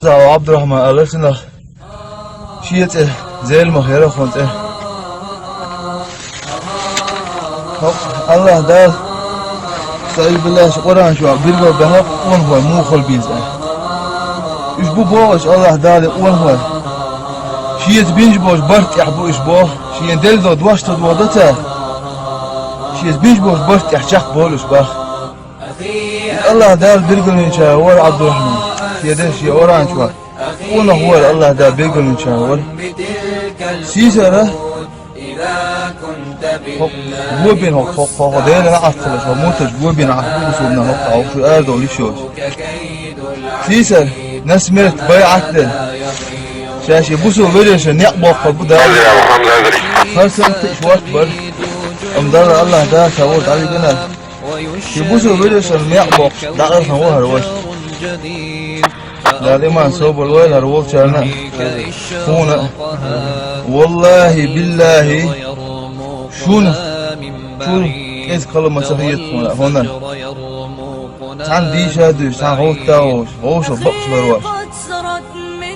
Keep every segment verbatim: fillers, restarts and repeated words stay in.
Зава Ӏабдурахьман аьлла цунах. Шен цӀе, Зелимха яр хӀара цӀе. ХӀокху Аллахь Дала, стаъизу биллахӀ, Къуръан чохь билгал баьхна къонахой муха хила беза. Уьш бу боху Аллахь Дала къонахой. Шеца бинчу болчу барт тӀехь бу уьш боху. Шена делла долу дош ца догӀу дан цара. Шеца бинчу болчу барт тӀехь чекхболу уьш боху. Аллахь Дала билгалвинчара вара Ӏабдурахьман. Шен ден шен оран чохь. Къонах вара, Аллахь Дала билгалвинчара вара. Сийсара, хӀокху гобина хӀокху, хӀокху, хӀокху Делан неӀалт хиларш, хӀокху мурталш гобина Ӏаш бу бусулбанаш хӀокху, хӀокху шу арадовла йиш йоцуш. Сийсара, на смерть байӀат дина. Ша шен бусулба вежаршна некъ боккхур бу Дала. ХӀара санна кхин а шорта бара. Амма Далла, Аллахь Дала ша вон дӀавигина. Шен бусулба вежаршна некъ боккхуш, дӀакъаьрхина ву хӀара ваша. Дала иман, собар лойла хӀара волчарна а, хьуна а. ВаллахӀи, биллахӀи, шуна чул кӀезиг хала ма ца хета хьуна, хьуна. Цхьаьна дийша а дуьйш, цхьаьна гӀовтта а гӀовш, гӀовшах бакъаш лар ваш.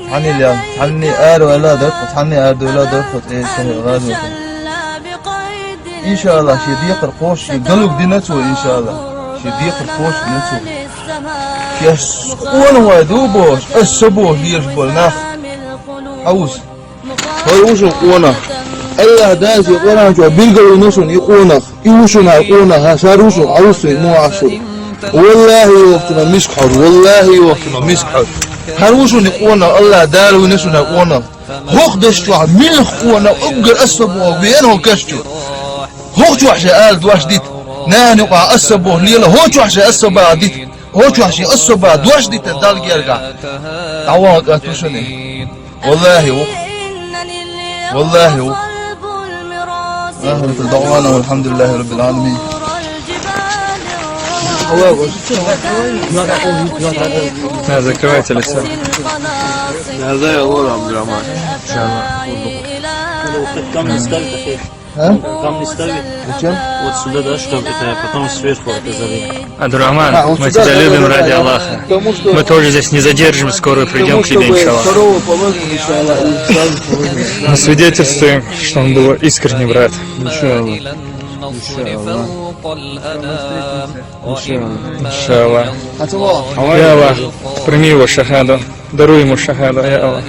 Цхьанне а, цхьанне араваьлла а дара тхо, цхьанне арадевлла а дара тхо, цӀе шайх гӀазот. Иншаллах, шен декхар кхочуш, шен галуг дина цо, иншаллах. Шен декхар кхочуш дина цо. Шаьш къонахой ду бохуш, аса ца бохуш лелаш болу нах. Хьовса. ХӀара ву шуна къонах. Аллахь Дала шен Къуръан чохь билгалвина шуна и къонах. И ву шуна хӀара къонах, хӀара шар ву шуна, хьовса, муха Ӏаш ву. ВаллахӀи, йоху цунах миска хьожа, валлахӀи, йоху цунах миска хьожа. ХӀара ву шуна и къонах, Аллахь Дала вина шуна хӀара къонах. ХӀокху даш чохь муьлха къонах уггар аса ца боху веана хӀокху каш чу. ХӀокху чохь шен ала дош дита. Нахана юкъахь аса ца боху лела, хӀокху чохь шен аса ца боху дита. ХӀокху чохь шен аса ца боху дош дита Далла гергахь. ДӀаваха кӀант ву шуна. ВаллахӀи ву. ВаллахӀи ву. آخر دعوانا والحمد لله رب العالمين. Да, закрывайте лицо. Да, да, я Лора Абдурахман. Там не ставит, а? А? Там не ставит. Зачем? Вот сюда, да, чтобы это, а потом сверху это залить. Абдурахман, а, вот мы сюда, тебя, да, любим, да, ради, да, Аллаха. Потому что, мы тоже здесь не задержим, скоро придём к тебе, иншаллах. Потому что мы второго положим, иншаллах, и сразу положим. Мы свидетельствуем, что он был искренний брат. Иншаллах. Иншаллах. Иншаллах. Иншаллах. Я Аллах, прими его шахаду. Даруй ему шахаду, я Аллах.